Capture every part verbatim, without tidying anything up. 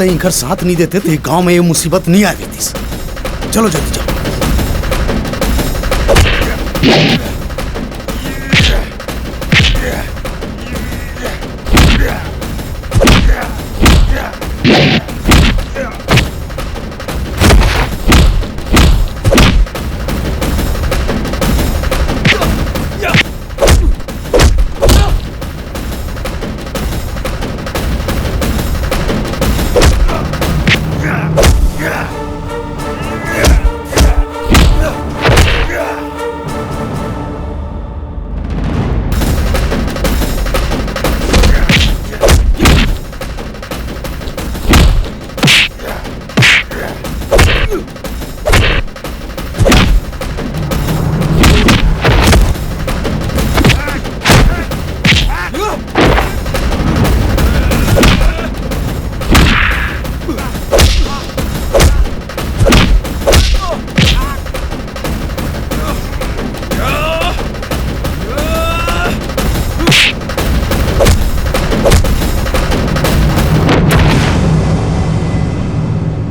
इनकर साथ नहीं देते तो ये गांव में ये मुसीबत नहीं आ देती। चलो जल्दी चलो।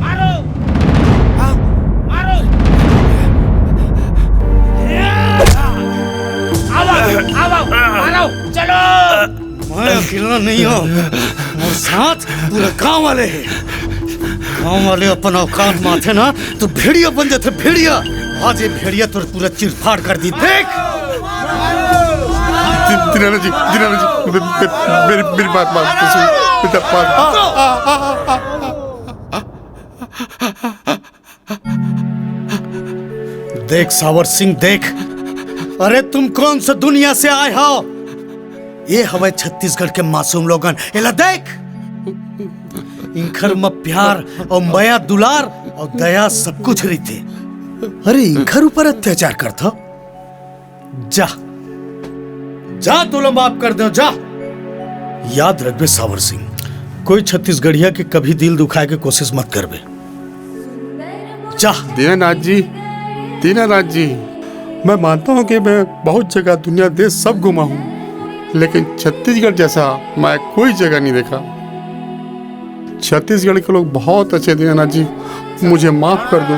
मारो! मारो! आओ, आओ, मारो! चलो! मैं अकेला नहीं हूँ, मोर साथ पूरा गांव वाले हैं। गांव वाले अपन औकात में आथे ना, तो भेड़िया बन जाथे, भेड़िया। आज ये भेड़िया तोर पूरा चीरफाड़ कर दी, देख। दि-, दीनानाथ जी, दीनानाथ जी, मे-, मे-, मेरी, मेरी बात मान, सुन, बेटा, बात। देख सावर सिंह, देख, अरे तुम कौन सा दुनिया से आए हो? ये हवे छत्तीसगढ़ के मासूम लोगन, एला देख, इनखर म प्यार और मया दुलार और दया सब कुछ रहिथे। अरे इनखर ऊपर अत्याचार करथो? जा, जा, तोला माफ कर दे, जा। याद रखबे सावर सिंह, कोई छत्तीसगढ़िया के कभी दिल दुखाए के कोशिश मत करबे। जा। दीनानाथ जी, दीनानाथ जी, मैं मानता हूँ कि मैं बहुत जगह दुनिया देश सब घूमा हूँ, लेकिन छत्तीसगढ़ जैसा मैं कोई जगह नहीं देखा। छत्तीसगढ़ के लोग बहुत अच्छे हैं दीनानाथ जी, मुझे माफ कर दो।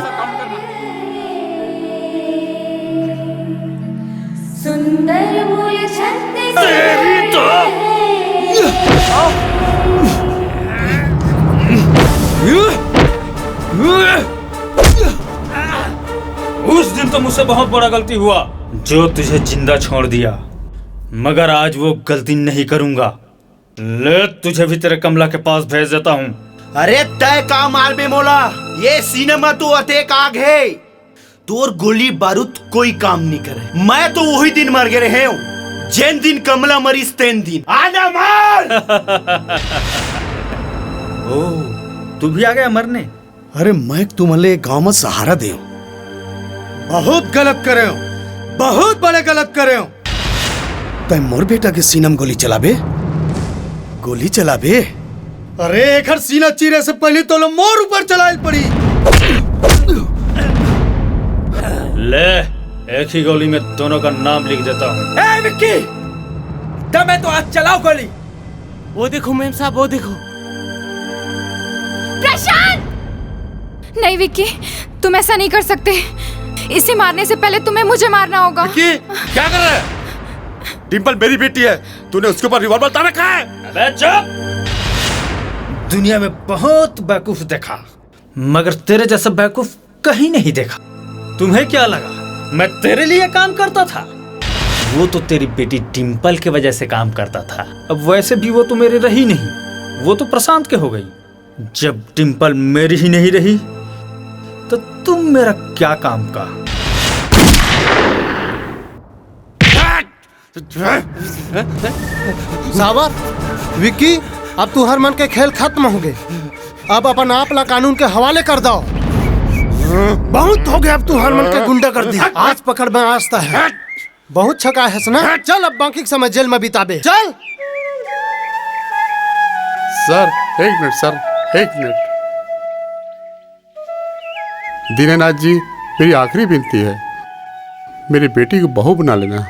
सुंदर मूल छत्तीसगढ़ तेरी तो। उस दिन तो मुझसे बहुत बड़ा गलती हुआ, जो तुझे जिंदा छोड़ दिया, मगर आज वो गलती नहीं करूंगा। ले, तुझे भी तेरे कमला के पास भेज देता हूँ। अरे, तय का मारबे मोला? ये सिनेमा तो अतेक आग है, तोर गोली बारूद कोई काम नहीं करे। मैं तो वही दिन मर गए रहे हूँ, जेन दिन कमला मरीस तेन दिन। आजा मार। ओ, तू भी आ गया मरने? अरे, मैं तुमले गांव में सहारा दे हूँ। बहुत गलत करे हूँ, बहुत बड़े गलत करे हूँ। तै मोर बेटा के सीना में गोली चलाबे? गोली चलाबे? अरे, एकर सीना चीरे से पहले तोला मोर ऊपर चलाइल पड़ी। ले, एक ही गोली में दोनों का नाम लिख देता हूँ। ए, विक्की! तब मैं तो आज चलाओ गोली। वो देखो मेम साहब, वो देखो। प्रशांत! नहीं विक्की, तुम ऐसा नहीं कर सकते। इसे मारने से पहले तुम्हें मुझे मारना होगा। विक्की, क्या कर रहा है? डिम्पल मेरी बेटी है, तूने उसके ऊपर रिवॉल्वर तान रखा है? अबे चुप! दुनिया में बहुत बेवकूफ देखा, मगर तेरे जैसा बेवकूफ कहीं नहीं देखा। तुम्हें क्या लगा मैं तेरे लिए काम करता था? वो तो तेरी बेटी डिम्पल की वजह से काम करता था। अब वैसे भी वो तो मेरी रही नहीं, वो तो प्रशांत के हो गई। जब डिम्पल मेरी ही नहीं रही, तो तुम मेरा क्या काम का? सावर, विक्की, अब तुहर मन के खेल खत्म हो गए। अब अपन आप ला कानून के हवाले कर दो। बहुत हो गया अब तुहर मन के गुंडागर्दी। आज पकड़ में आज ता है। बहुत छका है ना? चल अब बाकी के समय जेल में बिताबे। चल। सर, एक मिनट सर, एक मिनट। दीनानाथ जी, मेरी आखिरी विनती है, मेरी बेटी को बहू बना लेना।